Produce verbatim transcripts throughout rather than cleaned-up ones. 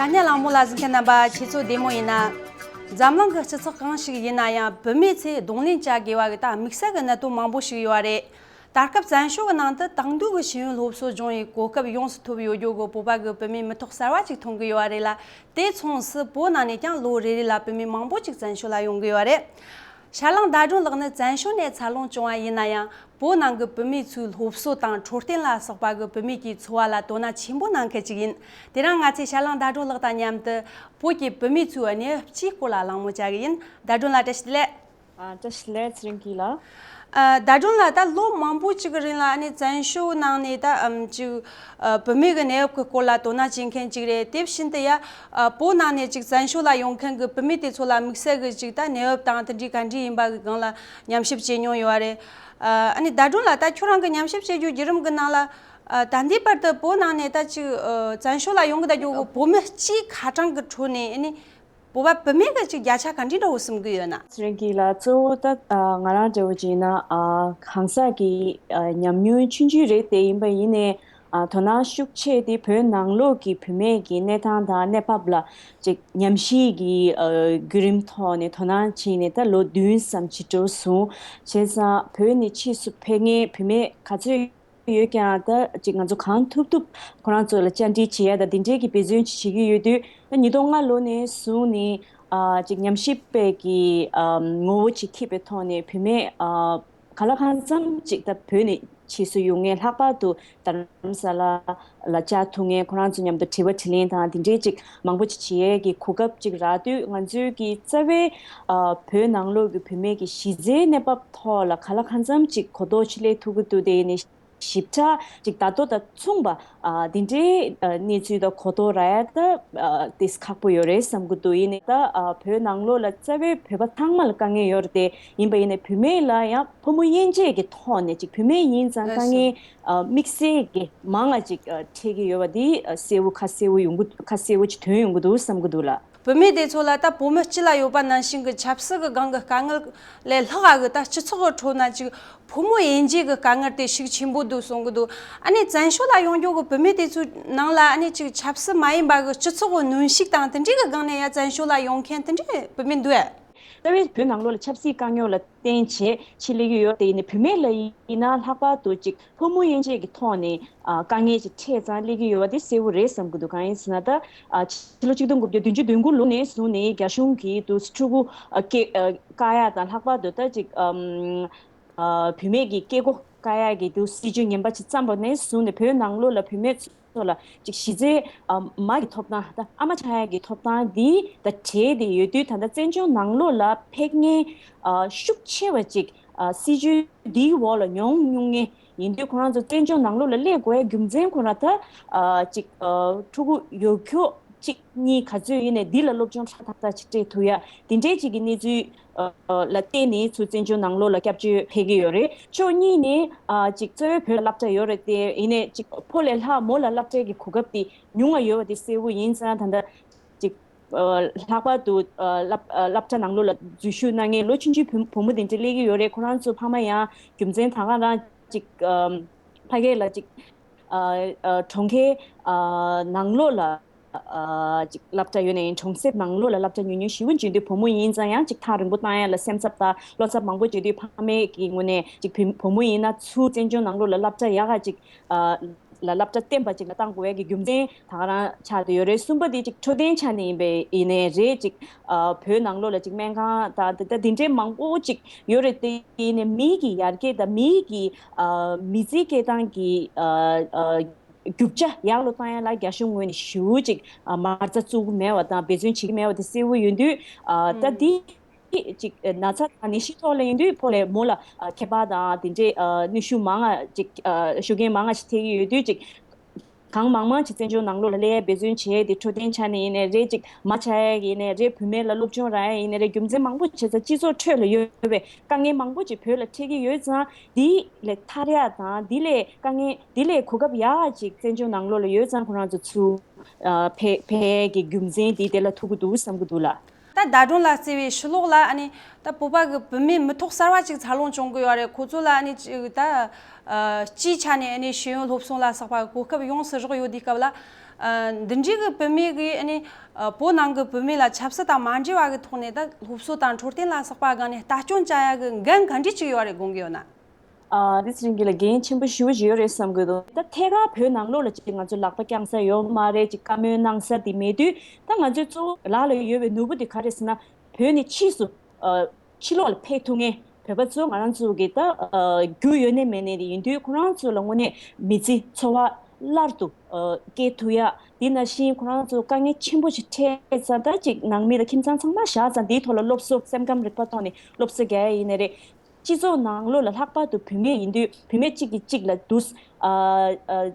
ཨ་ནེ་གླེང་མོལ་ལ་གཟིགས་མཁན་རྣམ་པ་ཁྱེད་ཚོ་བདེ་མོ་ཡིན་ན། འཛམ་གླིང་གི་སྤྱི་ཚོགས་གང་ཞིག་ཡིན་ན་ཡང་བུད་མེད་ཚོས་གདོང་ལེན་བྱ་དགོས་པ་གི་ད་དམིགས་བསལ་གྱི་གནད་དོན་མང་པོ་ཞིག་ཡོད་རེད། ད་སྐབས་བཙན་བྱོལ་གྱི་ནང་དུ་དེང་དུས་ཀྱི་ཤེས་ཡོན་སློབ་གསོ་སྦྱོང་བའི་གོ་སྐབས་ཡོངས་སུ་ཐོབ་ཡོད་རྒྱུ་གི་བོད་པ་གི་བུད་མེད་མི་ཐོག་གསར་བ་ཅིག་མཐོང་གི་ཡོད་རེད་ལ། དེ་མཚུངས་སུ་བོད་ནང་ནས་ཀྱང་ལོ་རེ་རེ་ལ་བུད་མེད་མང་པོ་ཅིག་བཙན་བྱོལ་ལ་ཡོང་གི་ཡོད་རེད། ཤར་གླིང་ཟླ་སྒྲོན་ལགས་ནི་བཙན་བྱོལ་ནས་འཚར་ལོངས་བྱུང་བ་ཡིན་ན་ཡང་བོད་ནང་གི་བུད་མེད་ཚོའི་སློབ་གསོ་དང་འཕྲོད་བསྟེན་ལ་སོགས་པ་གི་བུད་མེད་ཀྱི་འཚོ་བ་ལ་དོ་སྣང་ཆེན་པོ་གནང་མཁན་ཅིག་ཡིན། དེ་རིང་ང་ཚོས་ཤར་གླིང་ཟླ་སྒྲོན་ལགས་དང་མཉམ་དུ་བོད་ཀྱི་བུད་མེད་ཚོའི་གནས་བབ་སྤྱིའི་སྐོར་ལ་གླེང་མོལ་བྱ་གི་ཡིན། ཟླ་སྒྲོན་ལགས་བཀྲ་ཤིས་བདེ་ལེགས། ཨ། བཀྲ་ཤིས་བདེ་ལེགས་ཚེ་རིང་སྐྱིད་ལགས། ཨ། ཟླ་སྒྲོན་ལགས། ད་ལོ་མང་པོ་ཅིག་གི་རིང་ལ་ཨ་ནི་བཙན་བྱོལ་ནང་ནས་ད་ཨམ་ཅིག་ཨ། བུད་མེད་ཀྱི་གནས་བབ་ཀྱི་སྐོར་ལ་དོ་སྣང་བྱེད་མཁན་ཅིག་རེད། དེ་བཞིན་དུ་ཡ་ཨ། བོད་ནང་ནས་ཅིག་བཙན་བྱོལ་ལ་ཡོང་མཁན་གྱི་བུད་མེད་དེ་ཚོ་ལ་དམིགས་བསལ་གྱི་ཅིག་ད་གནས་བབ་དང་དེ་འདྲའི་ག་འདྲ་ཡིན་པ་གི་སྒང་ལ་ཉམས་ཞིབ་བྱེད་མྱོང་ཡོད་རེད། ཨ། ཨ་ནི་ཟླ་སྒྲོན་ལགས། ད་ཁྱོད་རང་གི་ཉམས་ཞིབ་བྱེད་རྒྱུ་བརྒྱུད་རིམ་གྱི་ནང་ལ་ཨ། ད་ལྟའི་བར་དུ་བོད་ནང་ནས་ད་ཅིག་ཨ། བཙན་བྱོལ་ལ་ཡོང་གི་ད་རྒྱུ་གི་བུད་མེད་སྤྱིའི་ཁ་གྲངས་ཀྱི་ཁྲོད་ནས་ཨ་ནི་བོད་པ་བུད་མེད་ཀྱི་ཅིག་བརྒྱ་ཆ་ག་འདྲ་འདྲ་བོ་བསམ་གྱི་ཡོད་ན། ཚེ་རིང་སྐྱིད་ལགས། གཙོ་བོ་ད་ཨ། ང་རང་འདྲ་བོ་བྱས་ན་ཨ། གང་ཟག་གི་ཨ། ཉམས་མྱོང་ཆུང་ཆུང་རེད་དེ། ཡིན་པ་ཡིན་ནའི་ཨ། དོ་སྣང་ཤུགས་ཆེ་དེ་བོད་ནང་ལོགས་ཀྱི་བུད་མེད་ཀྱི་གནས་སྟངས་དང་གནས་བབ་ལ་ཅིག་ཉམས་ཞིབ་ཀྱི་ཨ། བརྒྱུད་རིམ་ཐོག་ནས་དོ་སྣང་བྱས་ནས་ད་ལོ་བདུན་ཙམ་ཅིག་འགྲོ་སོང་། བྱས་ཙང་བོད་ནས་ཕྱིས་སུ་ཕེབས་མཁན་བུད་མེད་ག་ཚོད་ཡོད་ཀྱང་ད་ཅིག་ང་ཚོ་གང་ཐུབ་ཐུབ་ཁོ་རང་ཚོ་ལ་བཅར་འདྲི་བྱེད་ཡ་ད་འདི་འདྲའི་གི་འབད་བརྩོན་ཅིག་བྱེད་ཀྱི་ཡོད་དུས། ད་ཉིས་སྟོང་ལྔ་ལོ་ནས་བཟུང་ནས་ཨ། ཅིག་ཉམས་ཞིབ་པའི་གི་ཨ། ངོ་བོ་ཅིག་འཁྱེར་བའི་ཐོག་ནས་བུད་མེད་ཨ། གང་ལ་གང་འཚམ་ཅིག་ད་བོད་ནས་ཕྱིས་སུ་ཡོང་མཁན། ལྷག་པར་དུ་རྡ་རམ་ས་ལ་ལ་བཅར་ཐུབ་མཁན། ཁོ་རང་ཚོ་མཉམ་དུ་དྲི་བ་དྲིས་ལན་དང་འདི་འདྲའི་ཅིག་མང་པོ་ཅིག་བྱེད་ཡས་ཀྱི་གོ་སྐབས་ཅིག་རག་དུས། ང་ཚོའི་གི་རྩ་བའི་ཨ། བོད་ནང་ལོགས་ཀྱི་བུད་མེད་ཀྱི་གཞི་རྩའི་གནས་བབ་ཐོག་ལ་གང་ལ་གང་འཚམ་ཅིག་གོ་རྟོགས་ཅིག་སླེབས་ཐུབ་ཀྱི་འདུག་དེ་ཡིན་ནའི་ཞིབ་ཕྲ་ཅིག་ད་ལྟོ་དང་མཚུངས་པ་ཨ། འདི་འདྲའི་ཨ། གནས་ཚུལ་དང་གོ་རྟོགས་རག་ཡ་ད་ཨ། ཏིས་ཁག་པོ་ཡོད་རེད་བསམ་གྱི་འདུག་ཡིན་ནའི་ད་ཨ། བོད་ནང་ལོགས་ལ་རྩ་བའི་བོད་པ་ཚང་མ་ལ་དཀའ་ངལ་ཡོད་རེད་དེ། ཡིན་པ་ཡིན་ནའི་བུད་མེད་ལ་ཡང་ཕོ་མོ་དབྱེ་འབྱེད་ཀྱི་ཐོག་ནས་ཅིག་བུད་མེད་ཡིན་ཙང་དཀའ་ངལ་ཨ། དམིགས་བསལ་གྱི་མང་ང་ཅིག་ཨ། འཕྲད་ཀྱི་ཡོད་པ་འདི་ཨ། གསལ་བོ་ཁ་གསལ་བོ་ཡོང་གི། ཁ་གསལ་བོ་ཅིག་ཐོན་ཡོང་གི་འདུག་བསམ་གྱི་འདུག་ལགས། བུད་མེད་དེ་ཚོ་ལ་ད་བོད་མི་སྤྱི་ལ་ཡོད་པ་ནང་བཞིན་གྱི་ཆབ་སྲིད་ཀྱི་སྒང་གི་དཀའ་ངལ་ལས་ལྷག་ག་གི་ད་སྤྱི་ཚོགས་ཀྱི་ཁྲོད་ན་ཅིག་ཕོ་མོ་དབྱེ་འབྱེད་ཀྱི་དཀའ་ངལ་དེ་ཤུགས་ཆེན་པོ་འདུག་གསུང་གི་འདུག་ཨ་ནི་བཙན་བྱོལ་ལ་ཡོང་རྒྱུ་གི་བུད་མེད་དེ་ཚོའི་ནང་ལ་ཨ་ནི་ཅིག་ཆབ་སྲིད་མ་ཡིན་པ་གི་སྤྱི་ཚོགས་ཀྱི་གནོན་ཤུགས་དང་དེ་འདྲའི་གི་སྒང་ནས་ཡ་བཙན་བྱོལ་ལ་ཡོང་མཁན་དེ་འདྲའི་བུད་མེད་འདུག་ཨ། རྩ་བའི་བོད་ནང་ལོགས་ལ་ཆབ་སྲིད་དཀའ་རྙོག་ལ་བརྟེན་བྱས་ཕྱིར་སླེབས་ཀྱི་ཡོད་དེ། ཡིན་ནའི་བུད་མེད་ལ་ཡིན་ན་ལྷག་པར་དུ་ཅིག་ཕོ་མོ་དབྱེ་འབྱེད་ཀྱི་ཐོག་ནས་ཨ། དཀའ་ངལ་ཅིག་འཕྲད་ཙང་སླེབས་ཀྱི་ཡོད་པ་དེ་གསལ་བོ་རེད་བསམ་གྱི་འདུག་གང་ཡིན་ཟེར་ན་ད་ཨ། ཕྱི་ལོ་ཆིག་སྟོང་དགུ་བརྒྱ་བདུན་ཅུ་དོན་དགུ་ལོ་ནས་བཟུང་ནས་རྒྱ་གཞུང་གིས་དུ་ཕྲུ་གུ་ཨ། སྐྱེ་ཨ། བཀག་ཡ་དང་ལྷག་པར་དུ་ད་ཅིག་ཨམ། ཨ། བུད་མེད་ཀྱི་སྐྱེ་སྒོ་བཀག་ཡ་གི་དུ་སྲིད་ཇུས་ངན་པ་ཅིག་བརྩམས་པ་ནས་བཟུང་ནས་བོད་ནང་ལོགས་ལ་བུད་མེད་ཚོ་ལ་ཅིག་གཞི་རྩའི་ཨ། མ་གི་ཐོབ་ཐང་ད་ཨ་མ་ཆགས་ཡ་གི་ཐོབ་ཐང་འདི་ད་བྲལ་ཏེ་ཡོད་དུས། ད་ལྟ་བཙན་བྱོལ་ནང་ལོགས་ལ་ཕེབས་མཁན་ཨ། ཤུགས་ཆེ་བ་ཅིག་ཨ། སྲིད་ཇུས་འདིའི་འོག་ལ་མྱོང་མྱོང་མཁན་ཡིན་དུས། ཁོ་རང་ཚོ་བཙན་བྱོལ་ནང་ལོགས་ལ་སླེབས་དགོས་ཡ་རྒྱུ་མཚན་ཁོ་རང་ད་ཨ། ཅིག་ཨ། ཕྲུ་གུ་ཡོད་ཁྱོ་གཅིག་གཉིས་ག་ཚོད་ཡིན་ནའི་འདི་ལ་སློབ་སྦྱོང་ཧྲ་ཐག་ཐག་ཅིག་སྤྲད་ཐུབ་ཡ་དེ་འདྲའི་ཅིག་གི་གནས་ཚུལ་ལ་བརྟེན་ནས་ཚུར་བཙན་བྱོལ་ནང་ལོགས་ལ་སྐྱབས་བཅོལ་ཕེབས་ཀྱི་ཡོད་རེད། ཕྱོགས་གཉིས་ནས་ཨ། ཅིག་གཙོ་བོའི་བོད་ལ་སློབ་གྲྭ་ཡོད་རེད་དེ། ཡིན་ནའི་ཅིག་ཕོ་ལས་ལྷག་མོ་ལ་སློབ་གྲྭའི་གི་གོ་སྐབས་དེ་ཉུང་བ་ཡོད་པ་དེ་གསལ་བོ་ཡིན་ཙང་། ད་ལྟ་ཅིག་ཨ། ལྷག་པར་དུ་ཨ། སློབ་ཨ། སློབ་གྲྭ་ནང་ལོགས་ལ་འཛུལ་ཞུགས་གནང་མཁན་ལོ་ཆུང་ཆུང་བུ་བུ་མོ་དེ་འདྲ་སླེབས་ཀྱི་ཡོད་རེད། ཁོ་རང་ཚོ་ཕ་མ་ཡང་རྒྱུ་མཚན་ད་ག་རང་ཅིག་ཨ། ཕ་གི་ལ་ཅིག་ཨ། ཨ། གྲོང་ཁྱེར་ཨ། ནང་ལོགས་ལ་ཨ། ཅིག་སློབ་གྲྭ་ཡོད་ནའི་གྲོང་གསེབ་ནང་ལོགས་ལ་སློབ་གྲྭ་ཉུང་ཉུང་ཞེ་པོ་འཛུལ་དུས། བུ་མོ་ཡིན་ཙང་ཡང་ཅིག་ཐག་རིང་པོ་བཏང་ཡ་ལ་སེམས་འཚབ་དང་བློ་འཚབ་མང་པོ་བྱེད་དུས། ཕ་མའི་གི་ངོས་ནས་ཅིག་བུ་བུ་མོ་ཡིན་ན་ཚུར་བཙན་བྱོལ་ནང་ལོགས་ལ་སློབ་གྲྭ་ཡག་ག་ཅིག་ཨ། ལ་སློབ་གྲྭ་བསྟན་པ་ཅིག་ལ་བཏང་དགོས་ཡ་གི་རྒྱུ་མཚན་ད་ག་རང་ཆགས་བསྡད་ཡོད་རེད། གསུམ་པ་དེ་ཅིག་འཕྲོད་བསྟེན་ཆ་ནས་ཡིན་པའི་ཡིན་ནའི་རེད། ཅིག་ཨ། བོད་ནང་ལོགས་ལ་ཅིག་སྨན་ཁང་དང་དེ་འདྲ་དེ་འདྲའི་མང་པོ་ཅིག་ཡོད་རེད་དེ། ཡིན་ནའི་མིའི་གི་ཡར་རྒྱས་དང་མིའི་གི་ཨ། མི་ཚེའི་སྐྱེལ་སྟངས་ཀྱི་ཨ། ཨ། རྒྱུ་ཆ་ཡག་ལོ་བཏང་ཡ་ལ་རྒྱ་གཞུང་ངོས་ནས་ཞེ་པོ་ཅིག་ཨ། མ་རྩ་བཙུགས་ཀྱི་མེད་པ་དང་འབད་བརྩོན་བྱེད་ཀྱི་མེད་པ་དེ་གསལ་བོ་ཡོད་དུས། ཨ། ད་འདི་ཅིག་ན་ཚ་དང་ནད་གཞི་ཐོག་ལ་ཡིན་དུས་ཕོ་ལས་མོ་ལ་ཨ། ཁྱད་པར་དང་དེ་འདྲའི་ཨ། གནོན་ཤུགས་མང་ང་ཅིག་ཨ། ཤུགས་རྐྱེན་མང་ང་ཞིག་ཐེབས་ཀྱི་ཡོད་དུས། ཅིག་གང་མང་མང་ཅིག་བཙན་བྱོལ་ནང་ལོགས་ལ་སླེབས་ཡ་འབད་བརྩོན་བྱས་ཏེ། འཕྲོད་བསྟེན་ཆ་ནས་ཡིན་ནའི་རེད། ཅིག་མ་ཆགས་ཡ་ཡིན་ནའི་རེད། བུད་མེད་ལ་སློབ་སྦྱོང་རག་ཡ་ཡིན་ནའི་རེད། རྒྱུ་མཚན་མང་པོ་བྱས་ཙང་སྤྱི་ཚོགས་ཁྲོད་ལ་ཡོད་པའི་དཀའ་ངལ་མང་པོ་ཅིག་བོད་ལ་འཕྲད་ཀྱི་ཡོད་ཙང་། འདི་ལས་ཐར་ཡ་དང་འདི་ལས་དཀའ་ངལ་འདི་ལས་གོ་སྐབས་ཡག་ཅིག་བཙན་བྱོལ་ནང་ལོགས་ལ་ཡོད་ཙང་། ཁོ་རང་ཚོ་ཚུར་ཨ། ཕེ་ཕེབས་ཀྱི་རྒྱུ་མཚན་དེ་དེ་ལ་ཐུག་གི་འདུག་བསམ་གྱི་འདུག་ལགས། ད་ཟླ་སྒྲོན་ལགས་བརྩིས་པའི་ཕྱི་ལོགས་ལ་ཨ་ནི་ད་བོད་པ་གི་བུད་མེད་མི་ཐོག་གསར་བ་ཅིག་འཚར་ལོངས་བྱུང་གི་ཡོད་རེད། ཁོ་ཚོ་ལ་ཨ་ནི་ཅིག་ད་ཨ། སྤྱིའི་ཆ་ནས་ཨ་ནི་ཤེས་ཡོན་སློབ་གསོ་ལ་སོགས་པ་གོ་སྐབས་ཡོངས་སུ་རག་ཡོད་དུས་སྐབས་ལ། ཨ། འདི་འདྲའི་གི་བུད་མེད་གི་ཨ་ནི་ཨ་བོད་ནང་གི་བུད་མེད་ལ་ཆབ་སྲིད་དང་མ་འབྲེལ་བ་གི་ཐོག་ནས་ད་སློབ་གསོ་དང་འཕྲོད་བསྟེན་ལ་སོགས་པ་སྒང་ནས་ལྟ་སྐྱོང་བྱ་ཡ་གི་འགན་ག་འདྲ་ཅིག་ཡོད་རེད་དགོངས་གི་ཡོད་ན། ཨ། དེ་ཚེ་རིང་སྐྱིད་ལགས་འགན་ཆེན་པོ་ཞེ་པོ་ཅིག་ཡོད་རེད་བསམ་གི་འདུག་ད་ཐད་ཀར་བོད་ནང་ལོགས་ལ་ཅིག་ང་ཚོ་ལག་པ་བརྐྱང་ས་ཡོད་མ་རེད། ཅིག་བཀའ་མོལ་གནང་ས་དེ་མེད་དུས་ད་ང་ཚོའི་གཙོ་བོ་ལག་ལ་ཡོད་པའི་ནོར་བུ་དེ་ག་རེ་ཟེར་ན་བོད་ནས་ཕྱིས་སུ་ཨ་ཕྱི་ལོགས་ལ་ཕེབས་ཐུབ་མཁན་བོད་པ་ཚོ་ང་རང་ཚོ་གི་ད་ཨ་རྒྱུ་ཡོད་ནའི་མེད་ནའི་དེ་ཡིན་དུས་ཁོ་རང་ཚོ་ལ་དངོས་གནས་མི་ཚེ་འཚོ་བ་སླར་དུ་ཨ་སྐྱེལ་ཐུབ་ཡ། དེ་ནང་བཞིན་ཁོ་རང་ཚོ་དཀའ་ངལ་ཆེན་པོ་ཞིག་འཕྲད་ཙང་ད་ཅིག་ནང་མི་དང་ཁྱིམ་ཚང་ཚང་མ་བཞག་ཙང་དེའི་ཐོག་ལ་སློབ་གསོ་སེམས་ཁམས་རིག་པ་ཐོག་ནས་སློབ་གསོ་རྒྱག་ཡ་ཡིན་ནའི་རེད། སྤྱི་ཚོགས་ནང་ལོགས་ལ་ལྷག་པར་དུ་བུད་མེད་ཡིན་དུས་བུད་མེད་གཅིག་གིས་གཅིག་ལ་དུས་ཨ་ཨ་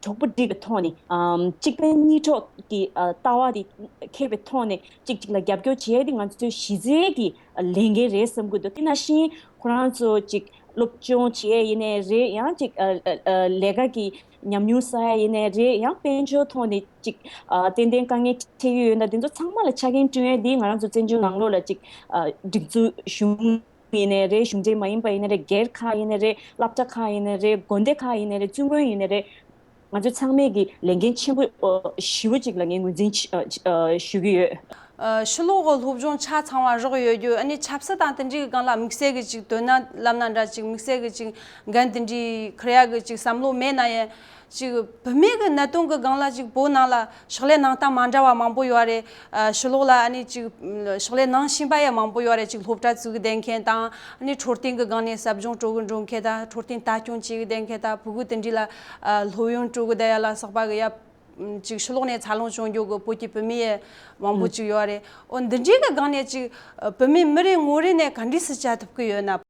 གྲོགས་པོ་སྒྲིག་པའི་ཐོག་ནས་ཨམ་གཅིག་ཕན་གཉིས་གྲོགས་ཀྱི་ཨ་ལྟ་བ་དེ་འཁྱེར་བའི་ཐོག་ནས་གཅིག་གཅིག་ལ་རྒྱབ་སྐྱོར་བྱེད་ཡ་དེ་ང་ཚོའི་གཞི་རྩའི་གི་ལས་འགན་རེད་བསམ་གི་འདུག་དེ་ནང་བཞིན་ཁོ་རང་ཚོ་གཅིག་སློབ་སྦྱོང་བྱེད་ཡ་ཡིན་ནའི་རེད། ཡང་གཅིག་ཨ་ཨ་ཨ་ལས་ཀ་གི་ཉམས་མྱོང་བསགས་ཡ་ཡིན་ནའི་རེད། ཡང་དཔལ་འབྱོར་ཐོག་ནས་གཅིག་ཨ་ཏན་ཏན་དཀའ་ངལ་འཕྲད་ཀྱི་ཡོད་ན་དེ་ཚོ་ཚང་མ་ལ་ཆ་རྐྱེན་བསྐྲུན་ཡ་དེ་ང་རང་ཚོ་བཙན་བྱོལ་ནང་ལོགས་ལ་གཅིག་ཨ་སྒྲིག་འཛུགས་གཞུང་ཡིན་ནའི་རེད། གཞུང་འབྲེལ་མ་ཡིན་པ་ཡིན་ནའི་རེད། སྒེར་ཁག་ཡིན་ནའི་རེད། སློབ་གྲྭ་ཁག་ཡིན་ནའི་རེད། དགོན་སྡེ་ཁག་ཡིན་ནའི་རེད། བཙུན་དགོན་ཡིན་ནའི་རེད། ང་ཚོ་ཚང་མས་ཀྱི་ལས་འགན་ཆེན་པོ་ཨོ་ཞེ་པོ་ཅིག་ལ་ངས་ངོས་འཛིན་ཆ་ཨ་ཨ་ཞུ་གི་ཡོད། ཨ་ཕྱི་ལོགས་ཀྱི་སློབ་སྦྱོང་ཆ་ཚང་བ་རག་ཡོད་རྒྱུ་ཨ་ནི་ཆབ་སྲིད་དང་དེ་འདྲའི་སྒང་ལ་དམིགས་བསལ་གྱི་ཅིག་དོ་སྣང་ལབ་ན་འདྲ། ཅིག་དམིགས་བསལ་གྱི་ཅིག་འགན་དེ་འདྲའི་འཁུར་ཡ་གི་ཅིག་བསམ་བློ་མེད་ན་ཡང་། ཅིག་བུད་མེད་ཀྱི་གནད་དོན་གྱི་སྒང་ལ་ཅིག་བོད་ནང་ལ་ཕྱག་ལས་གནང་སྟངས་མ་འདྲ་བ་མང་པོ་ཡོད་རེད། ཨ་ཕྱི་ལོགས་ལ་ཨ་ནི་ཅིག་ཕྱག་ལས་གནང་བཞིན་པ་ཡང་མང་པོ་ཡོད་རེད། ཅིག་སློབ་གྲྭ་བཙུགས་བསྡད་མཁན་དང་ཨ་ནི་འཕྲོད་བསྟེན་གྱི་སྒང་ནས་ཟབ་སྦྱོང་སྤྲོད་གི་འགྲོ་མཁན་དང་། འཕྲོད་བསྟེན་ལྟ་སྐྱོང་བྱེད་གི་བསྡད་མཁན་དང་། ཕྲུ་གུ་དེ་འདྲ་ལ་ཨ་སློབ་ཡོན་སྤྲོད་གི་བསྡད་ཡ་ལ་སོགས་པ་གི་ཡ། ཅིག་ཕྱི་ལོགས་ནས་འཚར་ལོངས་བྱུང་རྒྱུ་གི་བོད་ཀྱི་བུད་མེད་ཡང་མང་པོ་ཅིག་ཡོད་རེད། འོ་འདི་འདྲའི་གི་སྒང་ནས་ཅིག་བུད་མེད་མི་རེ་ངོ་རེ་ནས་ག་འདྲས་སེ་བྱ་ཐུབ་ཀྱི་ཡོད་ན།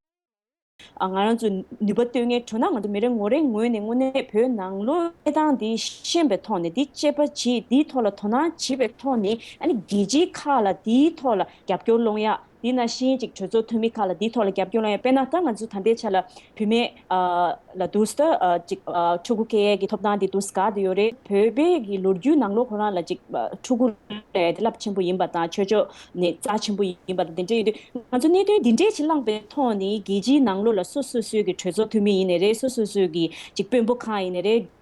ཨ་ང་རང་ཚོ་ནུས་པ་བཏོན་མཁན་བྱུང་ན་ང་ཚོ་མི་རེ་ངོ་རེ་ངོས་ནས་དངོས་གནས་བོད་ནང་ལོགས་གནས་སྟངས་འདི་ཤེས་པའི་ཐོག་ནས། འདི་དཔྱད་པ་བྱེད། འདིའི་ཐོག་ལ་དོ་སྣང་བྱེད་པའི་ཐོག་ནས། ཨ་ནི་རྒྱལ་སྤྱིའི་ཁག་ལ་འདིའི་ཐོག་ལ་རྒྱབ་སྐྱོར་སློང་ཡ། འདི་ནང་བཞིན་ཅིག་གྲོས་ཚོགས་འཐུས་མི་ཁག་ལ་འདིའི་ཐོག་ལ་རྒྱབ་སྐྱོར་སློང་ཡ། དཔེར་ན་ད་ང་ཚོ་ད་ལྟའི་ཆ་ལ་བུད་མེད་ཨ་ལ་དུས་ད་ཨ་ཅིག་ཨ་ཕྲུ་གུ་སྐྱེ་ཡས་ཀྱི་ཐོབ་ཐང་དེ་དུས་བཀག་དེ་ཡོད་རེད། བོད་པའི་གི་ལོ་རྒྱུས་ནང་ལོགས་ཁོ་རང་ལ་ཅིག་ཨ་ཕྲུ་གུ་རེད་དེ་རླབས་ཆེན་པོ་ཡིན་པ་དང་། ཆོས་ཕྱོགས་ནས་རྩ་ཆེན་པོ་ཡིན་པ་དང་། དེ་འདྲ་ཡིན་དུས་ང་ཚོ་གནད་དོན་འདི་འདྲས་ཅིག་བསླངས་པའི་ཐོག་ནས་རྒྱལ་སྤྱིའི་ནང་ལོགས་ལ་སོ་སོ་སོའི་གི་གྲོས་ཚོགས་འཐུས་མི་ཡིན་ནའི་རེད། སོ་སོ་སོའི་གི་ཅིག་དཔོན་པོ་ཁག་ཡིན་ནའི་རེད།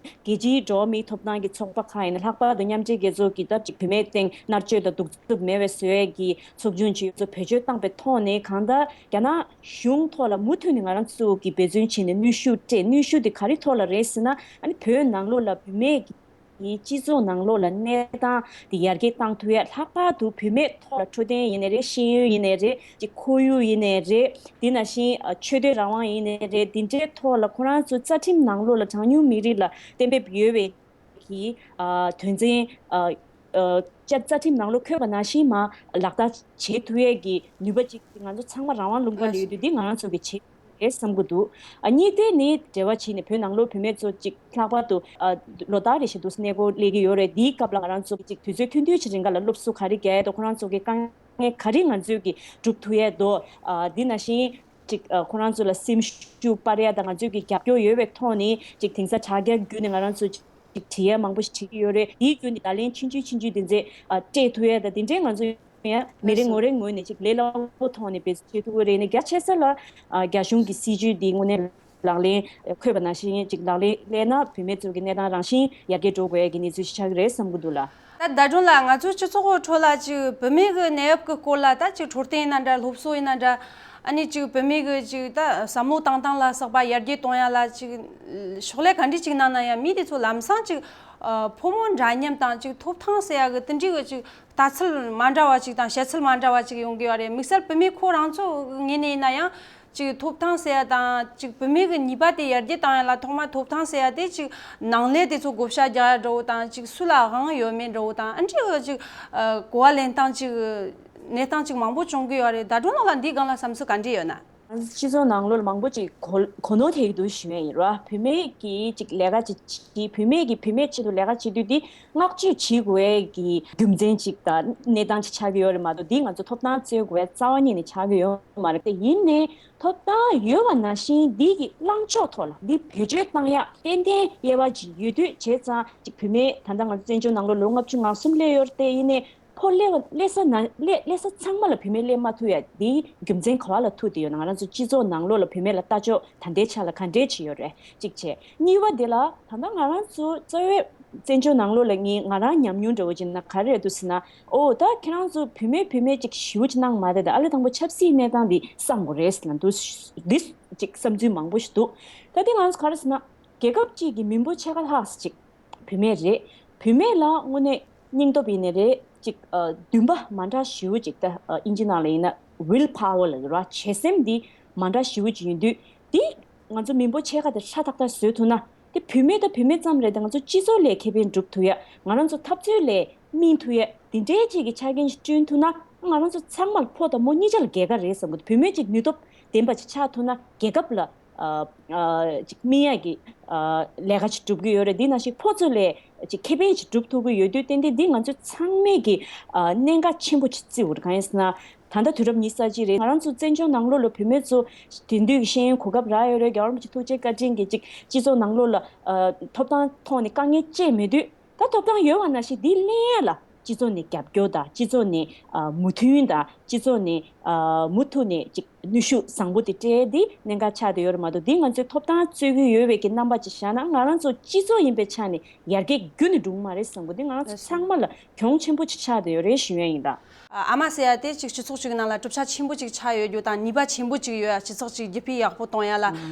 རྒྱལ་སྤྱིའི་འགྲོ་བ་མིའི་ཐོབ་ཐང་གི་ཚོགས་པ་ཁག་ཡིན་ན། ལྷག་པར་དུ་མཉམ་འབྲེལ་རྒྱལ་ཚོགས་ཀྱི་སྟབས་ཀྱིས་བུད་མེད་སྟེང་མནར་གཅོད་དང་གདུག་རྩུབ་མེད་པའི་བཟོ་ཡས་ཀྱི་ཚོགས་ཆུང་ཅིག་ཚོ་བེད་སྤྱོད་བཏང་པའི་ཐོག་ནས། གང་ལྟར་རྒྱ་ནག་གཞུང་ཐོག་ལ་མུ་མཐུད་ནས་ང་རང་ཚོ་གིས་འབད་བརྩོན་བྱས་ནས་གནོན་ཤུགས་སྤྲད། གནོན་ཤུགས་དེ་ག་རེ་ཐོག་ལ་རེད་ཟེར་ན། ཨ་ནི་བོད་ནང་ལོགས་ལ་བུད་མེད་ཀྱི་སྤྱི་ཚོགས་ནང་ལོགས་ལ་གནས་སྟངས་དེ་ཡར་རྒྱས་བཏང་ཐུབ་ཡས། ལྷག་པར་དུ་བུད་མེད་ཐོག་ལ་འཕྲོད་བསྟེན་ཡིན་ནའི་རེད། ཤེས་ཡོན་ཡིན་ནའི་རེད། ཅིག་ཁོར་ཡུག་ཡིན་ནའི་རེད། དེ་ནང་བཞིན་ཨ་ཆོས་དད་རང་དབང་ཡིན་ནའི་རེད། དེ་འདྲའི་ཐོག་ལ་ཁོ་རང་ཚོ་རྩ་ཁྲིམས་ནང་ལོགས་ལ་གྲངས་ཉུང་མི་རིགས་ལ་གཏན་འབེབས་ཡོད་པའི་གི་ཨ་དོན་ཚན་ཨ་ཨ་རྩ་རྩ་ཁྲིམས་ནང་ལོགས་འཁོད་པ་ནང་བཞིན་མར་ལག་བསྟར་བྱེད་ཐུབ་ཡས་ཀྱི་ནུས་པ་ཅིག་ང་ཚོ་ཚང་མ་རང་དབང་ལུང་པ་ལ་ཡོད་དུས། འདི་ང་རང་ཚོ་གི་བྱེད་རེད་བསམ་གི་འདུག་ཨ་གཉིས་དེ་ནི་འབྲེལ་བ་བྱས་ནས་བོད་ནང་ལོགས་བུད་མེད་ཚོ་ཅིག་ལྷག་པར་དུ་ཨ་ལོ་ལྟར་རེ་བཞིན་དུ་གནས་སྐོར་སླེབས་ཀྱི་ཡོད་རེད། འདིའི་སྐབས་ལ་ང་རང་ཚོ་གི་ཅིག་དུས་ཚོད་ཐུང་ཐུང་ཞིག་རིང་ག་ལ་སློབ་གསོ་ག་རེ་རྒྱག་ཡས་དང་། ཁོ་རང་ཚོ་གི་དཀའ་ངལ་ག་རེ་ང་ཚོས་ཀྱིས་སྒྲུབ་ཐུབ་ཡས་དང་། ཨ་འདི་ནང་བཞིན་ཅིག་ཨ་ཁོ་རང་ཚོ་ལ་སེམས་ཤུགས་སྤར་ཡ་དང་། ང་ཚོས་ཀྱིས་རྒྱབ་སྐྱོར་ཡོད་པའི་ཐོག་ནས་ཅིག་དེང་སང་དྲ་རྒྱ་བརྒྱུད་ནས་ང་རང་ཚོ་ཅིག་བྲིས་ཡ་མང་པོ་ཞིག་བྲིས་ཀྱི་ཡོད་རེད། དེའི་བརྒྱུད་ནས་བརྡ་ལན་ཆུང་ཆུང་ཆུང་ཆུང་དེ་ཚོ་ཨ་སྤྲད་ཐུབ་ཡ་དང་། དེ་འདྲའི་ང་ཚོ་ཡང་མི་རེ་ངོ་རེ་ངོས་ནས་ཅིག་ལས་སླ་པོ་ཐོག་ནས་འབད་བརྩོན་བྱེད་ཐུབ་ཀྱི་རེད། ནས་རྒྱ་ཆེ་ས་ལ་ཨ་རྒྱ་གཞུང་གི་སྲིད་ཇུས་འདི་དངོས་གནས་ལག་ལེན་འཁོད་པ་ནང་བཞིན་ཅིག་ལག་ལེན་སླེབས་ན་བུད་མེད་ཚོ་གི་གནས་སྟངས་རང་བཞིན་ཡར་རྒྱས་འགྲོ་དགོས་ཡ་གི་གནས་ཚུལ་ཞིག་ཆགས་ཀྱི་རེད་བསམ་གྱི་འདུག་ལགས། ད་ཟླ་སྒྲོན་ལགས། ང་ཚོའི་སྤྱི་ཚོགས་ཁྲོད་ལ་ཅིག་བུད་མེད་ཀྱི་གནས་བབ་ཀྱི་སྐོར་ལ་ད་ཅིག་འཕྲོད་བསྟེན་ཡིན་ན་འདྲ། སློབ་གསོ་ཡིན་ན་འདྲ། ཨ་ནི་ཅིག་བུད་མེད་ཀྱི་ཅིག་ད་བསམ་བློ་བཏང་སྟངས་ལ་སོགས་པ་ཡར་རྒྱས་གཏོང་ཡ་ལ་ཅིག་ཕྱག་ལས་ག་འདྲས་ཅིག་གནང་ན་ཡང་། མི་དེ་ཚོ་ལམ་སང་ཅིག་ཨ་ཕོ་མོ་འདྲ་མཉམ་དང་། ཅིག་ཐོབ་ཐང་ཟེར་ཡ་གི་དེ་འདྲའི་གི་ཅིག་ལྟ་ཚུལ་མ་འདྲ་བ་ཅིག་དང་བཤད་ཚུལ་མ་འདྲ་བ་ཅིག་ཡོང་གི་ཡོད་རེད། དམིགས་བསལ་བུད་མེད་ཁོ་རང་ཚོ་ངོས་ནས་ཡིན་ན་ཡང་། ཅིག་ཐོབ་ཐང་ཟེར་ཡ་དང་། ཅིག་བུད་མེད་ཀྱི་ནུས་པ་དེ་ཡར་རྒྱས་བཏང་ཡ་ལ་ཐོག་མ་ཐོབ་ཐང་ཟེར་ཡ་དེ་ཅིག་ནང་ལས་དེ་ཚོ་བགོ་བཤའ་རྒྱག་ཡ་འདྲ་བོ་དང་། ཅིག་སུ་ལ་དབང་ཡོད་མེད་འདྲ་བོ་དང་། ཨ་འདྲའི་ཅིག་ཨ་གོ་བ་ལེན་སྟངས་ཅིག་གནས་སྟངས་ཅིག་མང་པོ་བྱུང་གི་ཡོད་རེད། ཟླ་སྒྲོན་ལགས་ལ་འདིའི་སྒང་ལ་བསམ་ཚུལ་ག་འདྲ་ཡོད་ན། སྤྱི་ཚོགས་ནང་ལོགས་ལ་མང་པོ་ཅིག་གོ་གོ་ནོར་ཐེབས་ཀྱི་འདུག་ཞུ་ཡ་ཡིན་ར། བུད་མེད་ཀྱིས་ཅིག་ལས་ཀ་ཅིག་བྱེད། བུད་མེད་ཀྱིས་བུད་མེད་ཆེད་དུ་ལས་ཀ་བྱེད་དུས། འདི་བསྔགས་བརྗོད་བྱེད་དགོས་ཀྱི་རྒྱུ་མཚན་ཅིག་དང་གནས་སྟངས་ཅིག་ཆགས་ཀྱི་ཡོད་རེད་མ་གཏོགས། འདི་ང་ཚོ་ཐོབ་ཐང་རྩོད་དགོས་རྩ་བ་ཉིད་ནས་ཆགས་ཀྱི་ཡོད་མ་རེད། དེ་ཡིན་ནའི་ཐོབ་ཐང་ཡོད་པ་ནང་བཞིན་འདི་གི་ལངས་ཕྱོགས་ཐོག་ལ་འདི་བེད་སྤྱོད་བཏང་ཡག་ཏན་ཏན་དབྱེ་བ་ཅིག་ཡོད་དུས། བྱས་ཙང་ཅིག་བུད་མེད་ད་ལྟ་ང་ཚོ་བཙན་བྱོལ་ནང་ལོགས་ལོ་ལྔ་བཅུ་ང་གསུམ་སླེབས་ཡོད་རེད། དེ་ཡིན་ནའི་ཕོ་སླེབས་པ་སླེབས་ས་ན་སླེབས་སླེབས་ས་ཚང་མ་ལ་བུད་མེད་སླེབས་མ་ཐུབ་ཡ་འདིའི་རྒྱུ་མཚན་ག་བ་ལ་ཐུག་བསྡད་ཡོད་ན། ང་རང་ཚོ་སྤྱི་ཚོགས་ནང་ལོགས་ལ་བུད་མེད་ལ་ལྟ་ཕྱོགས་ད་ལྟའི་ཆ་ལ་ག་འདྲས་ཅིག་ཡོད་རེད། གཅིག་བྱས། གཉིས་པ་དེ་ལ་ད་ལྟ་ང་རང་ཚོ་རྩ་བའི་ བཙན་བྱོལ་ནང་ལོགས་ལ་ངས་ང་རང་ཉམས་མྱོང་འདྲ་བོ་ཅིག་ན་ག་རེ་རེད་འདུག་ཟེར་ན། ཨོ་ད་ཁྱེད་རང་ཚོ་བུད་མེད་བུད་མེད་ཅིག་ཞེ་པོ་ཅིག་གནང་མ་རེད་ད། ཨ་ལེ་དང་པོ་ཆབ་སྲིད་གནས་སྟངས་འདི་བསམ་དགོས་རེད་ཟེར་ན་འདུག་འདི་ཅིག་བསམ་ཚུལ་མང་པོ་ཞིག་འདུག་ད་དེ་ང་ཚོ་ག་རེ་ཟེར་ན། རྒྱལ་ཁབ་ཅིག་གི་མི་འབོར་ཕྱེད་ཀ་ལྷག་ཅིག་བུད་མེད་རེད། བུད་མེད་ལ་དངོས་གནས་སྙིང་སྟོབས་ཡིན་ནའི་རེད་ཅིག་ཨ་འདུན་པ་མ་འདྲ་ཞེ་པོ་ཅིག་ད་ཨ་ཨིན་ཇི་ནང་ལ་ཡིན་ན་ཝིལ་པ་ཝར་ལབ་ཀྱི་རེད་བ། བྱེད་སེམས་འདི་མ་འདྲ་ཞེ་པོ་ཅིག་ཡིན་དུས། འདི་ང་ཚོ་མི་འབོར་ཕྱེད་ཀ་དེ་ཧྲ་ཐག་ཐག་བཟོས་ཐུབ་ན། དེ་བུད་མེད་དང་བུད་མེད་ཙམ་རེད་དེ། ང་ཚོ་སྤྱི་ཚོགས་ལ་ཁེ་ཕན་སྒྲུབ་ཐུབ་ཡ། ང་རང་ཚོ་འཐབ་རྩོད་ལ་སྨིན་ཐུབ་ཡ། དེ་འདྲའི་ཅིག་གི་ཆ་རྐྱེན་ཞིག་བསྐྲུན་ཐུབ་ན། ང་རང་ཚོ་ཚང་མ་ལ་ཕོ་དང་མོ་གཉིས་ཆ་ལ་རྒྱལ་ཁ་རེད་བསམ་གི་འདུག་བུད་མེད་ཅིག་ནུས་སྟོབས་ལྡན་པ་ཅིག་ཆགས་ཐུབ་ན། རྒྱལ་ཁབ་ལ་ཨ་ཨ་ཅིག་སྨིན་ཡ་གི་ཨ་ལས་ཀ་ཅིག་སྒྲུབ་གི་ཡོད་རེད། དེ་ནང་བཞིན་ཕོ་ཚོ་ལ་ཅིག་ཁེ་ཕན་ཅིག་སྒྲུབ་ཐུབ་གི་ཡོད་དུས། ཏན་ཏན་འདི་ང་ཚོ་ཚང་མས་ཀྱི་ཨ་གནད་འགག་ཆེན་པོ་ཅིག་བརྩི་དགོས་རེད། གང་ཡིན་ཟེར་ན། ད་ལྟ་དུས་རབས་ཉི་ཤུ་རྩ་གཅིག་རེད། ང་རང་ཚོ་བཙན་བྱོལ་ནང་ལོགས་ལ་བུད་མེད་ཚོ་དེང་དུས་ཀྱི་ཤེས་ཡོན་གོ་སྐབས་རག་ཡོད་རེད། རྒྱལ་བ་རིན་པོ་ཆེ་ཐུགས་རྗེ་བཀའ་དྲིན་གྱིས་ཅིག་སྤྱི་ཚོགས་ནང་ལོགས་ལ་ཨ་ཐོབ་ཐང་ཐོག་ནས་དཀའ་ངལ་ཅིག་མེད་དུས། ད་ཐོབ་ཐང་ཡོད་པ་ནང་བཞིན་འདི་ལེན་ཡ་ལ་སྤྱི་ཚོགས་ནས་རྒྱབ་སྐྱོར་དང་། སྤྱི་ཚོགས་ནས་ཨ་མོས་མཐུན་དང་། སྤྱི་ཚོགས་ནས་ཨ་མུ་མཐུད་ནས་ཅིག་ནུས་ཤུགས་བཟང་པོ་དེ་སྤྲད། འདི་གནད་འགག་ཆགས་བསྡད་ཡོད་རེད་མ་གཏོགས། འདི་ང་ཚོས་ཐོབ་ཐང་རྩོད་ཀྱི་ཡོད་པའི་གི་རྣམ་པ་ཅིག་བཞག་ན། ང་རང་ཚོ་སྤྱི་ཚོགས་ཡིན་པའི་ཆ་ནས་ཡར་རྒྱས་ཁྱོན་ནས་འགྲོ་གི་མ་རེད་བསམ་གི་འདུག་འདི་ང་རང་ཚོ་ཚང་མ་ལ་གྱོང་ཆེན་པོ་ཅིག་ཆགས་བསྡད་ཡོད་རེད་ཞུ་ཡ་ཡིན་ད། ཨ་མ་ཟེར་ཡ་དེ་ཅིག་སྤྱི་ཚོགས་ཅིག་ནང་ལ་གྲུབ་ཆ་ཆེན་པོ་ཅིག་ཆགས་ཡོད་རྒྱུ་དང་། ནུས་པ་ཆེན་པོ་ཅིག་ཡོད་ཡ། སྤྱི་ཚོགས་ཅིག་རྒྱུད་སྤེལ་ཡག་པོ་གཏོང་ཡ་ལ།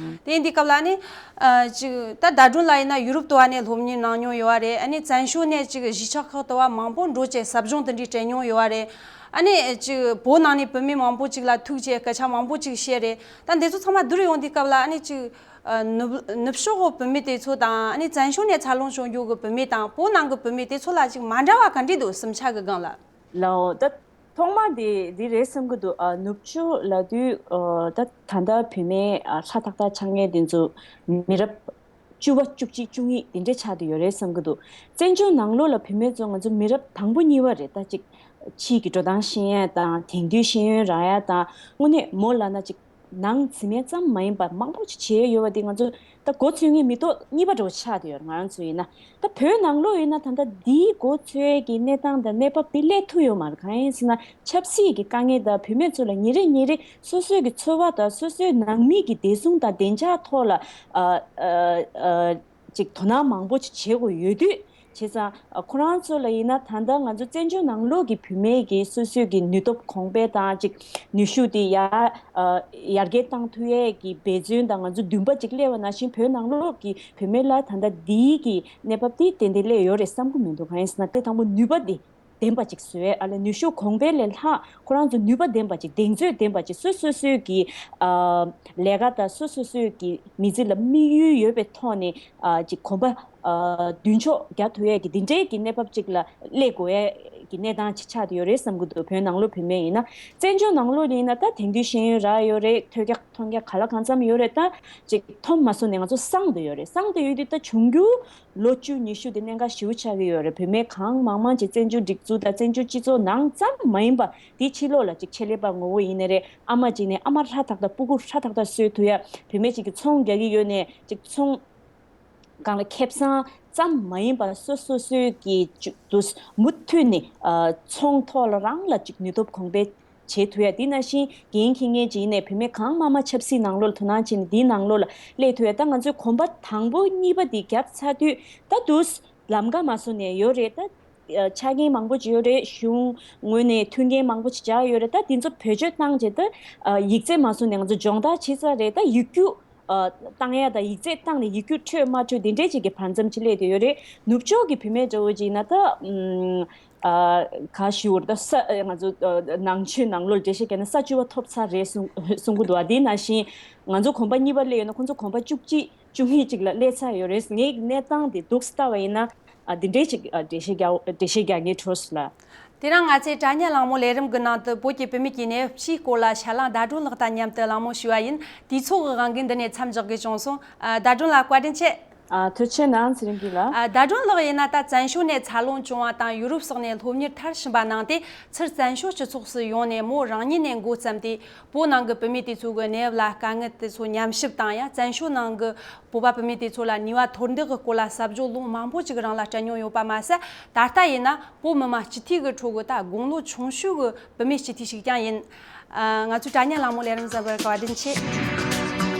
དེ་འདི་སྐབས་ལ་ནི་ཨ་ཅིག་ད་ཟླ་སྒྲོན་ལགས་ཡིན་ན་ཡུ་རོབ་དུ་བ་ནས་སློབ་གཉེར་གནང་མྱོང་ཡོད་བ་རེད། ཨ་ནི་བཙན་བྱོལ་ནས་ཅིག་གཞིས་ཆགས་ཁག་དུ་བ་མང་པོ་འགྲོ་བྱས་ཟབ་སྦྱོང་དེ་འདྲའི་སྤྲད་མྱོང་ཡོད་བ་རེད། ཨ་ནི་ཅིག་བོད་ནང་ནས་བུད་མེད་མང་པོ་ཅིག་ལ་ཐུག་བྱས་སྐད་ཆ་མང་པོ་ཅིག་བཤད་རེད། ད་འདི་ཚོ་ཚང་མ་བསྡུར་ཡོང་དུས་སྐབས་ལ། ཨ་ནི་ཅིག་ཨ་ནུབ་ནུབ་ཕྱོགས་གི་བུད་མེད་དེ་ཚོ་དང་། ཨ་ནི་བཙན་བྱོལ་ནས་འཚར་ལོངས་བྱུང་རྒྱུ་གི་བུད་མེད་དང་། བོད་ནང་གི་བུད་མེད་དེ་ཚོ་ལ་ཅིག་མ་འདྲ་བ་ག་འདྲས་འདུག་སེམས་ཆགས་གི་སྒང་ལ། ལའོ། ད་ཐོག་མ་དེ་འདི་རེད་བསམ་གི་འདུག་ཨ་ནུབ་ཕྱོགས་ལབ་དུས་ཨ་ད་ད་ལྟ་བུད་མེད་ཨ་ཧྲ་ཐག་ཐག་ཆགས་མཁན་དེ་ཚོ་མི་རབས་བཅུ་པ་བཅུ་གཅིག་བཅུ་གཉིས་དེ་འདྲས་ཆགས་བསྡད་ཡོད་རེད་བསམ་གི་འདུག་བཙན་བྱོལ་ནང་ལོགས་ལ་བུད་མེད་ཚོ་ང་ཚོ་མི་རབས་དང་པོ་གཉིས་པ་རེད། ད་ཅིག་ཕྱིའི་གི་འགྲོ་སྟངས་ཤེས་ཡ་དང་། དེང་དུས་ཤེས་ཡོན་རག་ཡ་དང་། དངོས་གནས་མོ་ལབ་ན་ཅིག་ནང་འཛིན་མཁན་ཙམ་མ་ཡིན་པ་མང་པོ་ཅིག་བྱས་ཡོད་པ་འདི་ང་ཚོ་ད་མགོ་ཚོས་མཁན་མི་ཐོག་གཉིས་པ་འདྲ་བོ་ཆགས་བསྡད་ཡོད་རེད། ང་རང་ཚོ་ཡིན་ན། ད་བོད་ནང་ལོགས་ཡིན་ན་ད་ལྟ་འདིའི་མགོ་ཚོས་ཀྱི་གནས་སྟངས་དང་གནས་བབ་འདི་སླེབས་ཐུབ་ཡོད་མ་རེད། གང་ཡིན་ཟེར་ན། ཆབ་སྲིད་ཀྱི་དཀའ་ངལ་དང་། བུད་མེད་ཚོ་ལ་ཉིན་རེ་ཉིན་རེ་སོ་སོའི་གི་འཚོ་བ་དང་སོ་སོའི་ནང་མི་གི་བདེ་སྲུང་དང་བདེ་འཇགས་ཐོག་ལ་ཨ་ཨ་ཨ་ཅིག་དོ་སྣང་མང་པོ་ཅིག་བྱེད་དགོས་ཡོད་དུས། བྱས་ཙང་ཁོ་རང་ཚོ་ལ་ཡིན་ན་ད་ལྟ་ང་ཚོ་བཙན་བྱོལ་ནང་ལོགས་ཀྱི་བུད་མེད་ཀྱི་སོ་སོའི་གི་ནུས་སྟོབས་གོང་སྤེལ་དང་། ཅིག་ནུས་ཤུགས་དེ་ཡར་ཨ་ཡར་རྒྱས་བཏང་ཐུབ་ཡས་ཀྱི་འབད་བརྩོན་དང་ང་ཚོ་འདུན་པ་ཅིག་སླེབས་པ་ནང་བཞིན། བོད་ནང་ལོགས་ཀྱི་བུད་མེད་ལ་ད་ལྟ་འདིའི་གི་གནས་བབ་དེ་ཏན་ཏན་སླེབས་ཡོད་རེད་བསམ་གི་མི་འདུག་གང་ཡིན་ཟེར་ན། དེ་དང་པོ་ནུས་པ་དེ་ལྡན་པ་ཅིག་བཟོས། ཨ་ལས་ནུས་ཤུགས་གོང་འཕེལ་ལས་ལྷག་ཁོ་རང་ཚོ་ནུས་པ་ལྡན་པ་ཅིག་གདེང་ཚོད་ལྡན་པ་ཅིག་སོ་སོ་སོའི་གི་ཨ་ལས་ཀ་དང་སོ་སོ་སོའི་གི་མི་ཚེ་ལ་དམིགས་ཡུལ་ཡོད་པའི་ཐོག་ནས་ཨ་ཅིག་གོམ་པ་ཨ་མདུན་ཕྱོགས་རྒྱག་ཐུབ་ཡས་ཀྱི་འདི་འདྲའི་གི་གནས་བབ་ཅིག་ལ་སླེབས་དགོས་ཡས་ཀྱི་གནས་སྟངས་ཅིག་ཆགས་བསྡད་ཡོད་རེད་བསམ་གི་འདུག་བོད་ནང་ལོགས་བུད་མེད་ཡིན་ན། བཙན་བྱོལ་ནང་ལོགས་ཡིན་ན་ད་དེང་དུས་ཤེས་ཡོན་རག་ཡོད་རེད། ཐོས་རྒྱ་མཐོང་རྒྱ་ག་ལ་གང་འཚམ་ཡོད་རེད། ད་ཅིག་མཐོ་མ་སོང་ནས་ང་ཚོ་སངས་བསྡད་ཡོད་རེད། སངས་བསྡད་ཡོད་དུས་ད་འབྱུང་འགྱུར་ལོ་བཅུ་ཉི་ཤུ་དེ་གནད་འགག་ཞེ་པོ་ཆགས་ཀྱི་ཡོད་རེད། བུད་མེད་གང་མང་མང་ཅིག་བཙན་བྱོལ་སྒྲིག་འཛུགས་དང་བཙན་བྱོལ་སྤྱི་ཚོགས་ནང་ཙམ་མ་ཡིན་པ་དེའི་ཕྱི་ལོགས་ལ་ཅིག་ཆེད་ལས་པ་ངོ་བོ་ཡིན་ནའི་རེད། ཨ་མ་ཅིག་ནས་ཨ་མ་ཧྲ་ཐག་ཐག་སྤུ་གུ་ཧྲ་ཐག་ཐག་གསོ་ཐུབ་ཡ། བུད་མེད་ཅིག་གིས་ཚོང་རྒྱག་གི་ཡོད་ནའི་ཅིག་ཚོང་སྒང་ལ་ཁེ་བཟང་ཙམ་མ་ཡིན་པ་སོ་སོ་སོའི་གི་ཅིག་ཏུ་མུ་མཐུད་ནས་ཨ་ཚོང་ཐོག་ལ་རང་ལ་ཅིག་ནུས་སྟོབས་གོང་སྤེལ་བྱེད་ཐུབ་ཡ། དེ་ནང་བཞིན་འགན་འཁྱེར་མཁན་ཅིག་ཡིན་ནའི་བུད་མེད་གང་མང་མང་ཆབ་སྲིད་ནང་ལོགས་ལ་དོ་སྣང་བྱས་ནས་འདིའི་ནང་ལོགས་ལ་སླེབས་ཐུབ་ཡ། ད་ང་ཚོས་གོམ་པ་དང་པོ་གཉིས་པ་འདི་བརྒྱབ་ཚར་དུས་ད་དུས་ལམ་ཁ་མ་བཟོ་ནས་ཡོད་རེད། ད་ཨ་ཆ་རྐྱེན་མང་པོ་ཅིག་ཡོད་རེད། གཞུང་ངོས་ནས་མཐུན་རྐྱེན་མང་པོ་ཅིག་སྦྱར་ཡོད་རེད། ད་དེ་ཚོ་བེད་སྤྱོད་བཏང་བྱས་ད་ཨ་ཡིག་ཚད་མ་བཟོ་ནས་ང་ཚོ་སྦྱོང་བརྡར་བྱས་ཚར་རེད། ད་ཡིག་རྒྱུགས་ཨ་བཏང་ཡ་དང་ཡིག་ཚད་བཏང་ནས་ཡིག་རྒྱུགས་འཕྲོད་མ་འཕྲོད་དེ་འདྲའི་ཅིག་གི་བར་མཚམས་ཅིག་སླེབས་བསྡད་ཡོད་རེད། ནུབ་ཕྱོགས་ཀྱི་བུད་མེད་འདྲ་བོ་ཅིག་ཡིན་ན་ད་ཨམ་ཨ་ག་ཞུ་བར་ད་ས་ང་ཚོ་ཨ་ནང་ཆོས་ནང་ལོགས་འགྲེལ་བཤད་བརྒྱབ་ན་ས་བཅུ་པ་ཐོབ་ཚར་རེད་གསུང་གསུང་གི་འདུག་བ། དེ་ནང་བཞིན་ང་ཚོ་གོམ་པ་གཉིས་པ་སླེབས་ཡོད་ན་ཁོང་ཚོ་གོམ་པ་བཅུ་གཅིག་བཅུ་གཉིས་ཅིག་ལ་སླེབས་ཚར་ཡོད་རེད། ངའི་གནས་སྟངས་དེ་འདུག་སེ་ལྟ་བ་ཡིན་ན་ཨ་འདི་འདྲའི་ཅིག་ཨ་འགྲེལ་བཤད་རྒྱག་འགྲེལ་བཤད་རྒྱག་མཁན་འཕྲོས་སོང་ལ། དེ་རིང་ང་ཚོའི་དྲ་བརྙན་གླེང་མོལ་ལས་རིམ་གྱི་ནང་དུ་བོད་ཀྱི་བུད་མེད་ཀྱི་གནས་བབ་སྤྱིའི་སྐོར་ལ་ཤར་གླིང་ཟླ་སྒྲོན་ལགས་དང་མཉམ་དུ་གླེང་མོལ་ཞུས་པ་ཡིན། དུས་ཚོད་ཀྱི་དབང་གིས་འདི་ནས་མཚམས་འཇོག་དགོས་བྱུང་སོང་། ཨ་ཟླ་སྒྲོན་ལགས་བཀའ་དྲིན་ཆེ། ཨ་ཐུགས་རྗེ་གནང་། ཚེ་རིང་སྐྱིད་ལགས། ཨ་ཟླ་སྒྲོན་ལགས་ཡིན་ན་ད་བཙན་བྱོལ་ནས་འཚར་ལོངས་བྱུང་བ་དང་ཡུ་རོབ་སོགས་ནས་སློབ་གཉེར་མཐར་ཕྱིན་པ་གནང་སྟེ་ཚུར་བཙན་བྱོལ་སྤྱི་ཚོགས་སུ་ཡོང་ནས་མོ་རང་ཉིད་ནས་འགོ་བརྩམས་ཏེ་བོད་ནང་གི་བུད་མེད་དེ་ཚོ་གི་གནས་བབ་ལ་དཀའ་ངལ་དེ་ཚོ་ཉམས་ཞིབ་དང་ཡང་བཙན་བྱོལ་ནང་གི་བོད་པ་བུད་མེད་དེ་ཚོ་ལ་ནུས་པ་མཐོར་འདེགས་ཀྱི་སྐོར་ལ་ཟབ་སྦྱོང་ལོ་མང་པོ་ཅིག་རིང་ལ་སྤྲད་མྱོང་ཡོད་པ་མ་ཟད། ད་ལྟ་ཡིན་ན་བོད་མི་མང་སྤྱི་འཐུས་ཀྱི་ཁྲོད་ཀྱི་ད་དགུང་ལོ་ཆུང་ཤོས་ཀྱི་བུད་མེད་སྤྱི་འཐུས་ཤིག་ཀྱང་ཡིན། ཨ་ང་ཚོའི་དྲ་བརྙན་གླེང་མོལ་ལས་རིམ་གསན་པར་བཀའ་དྲིན་ཆེ།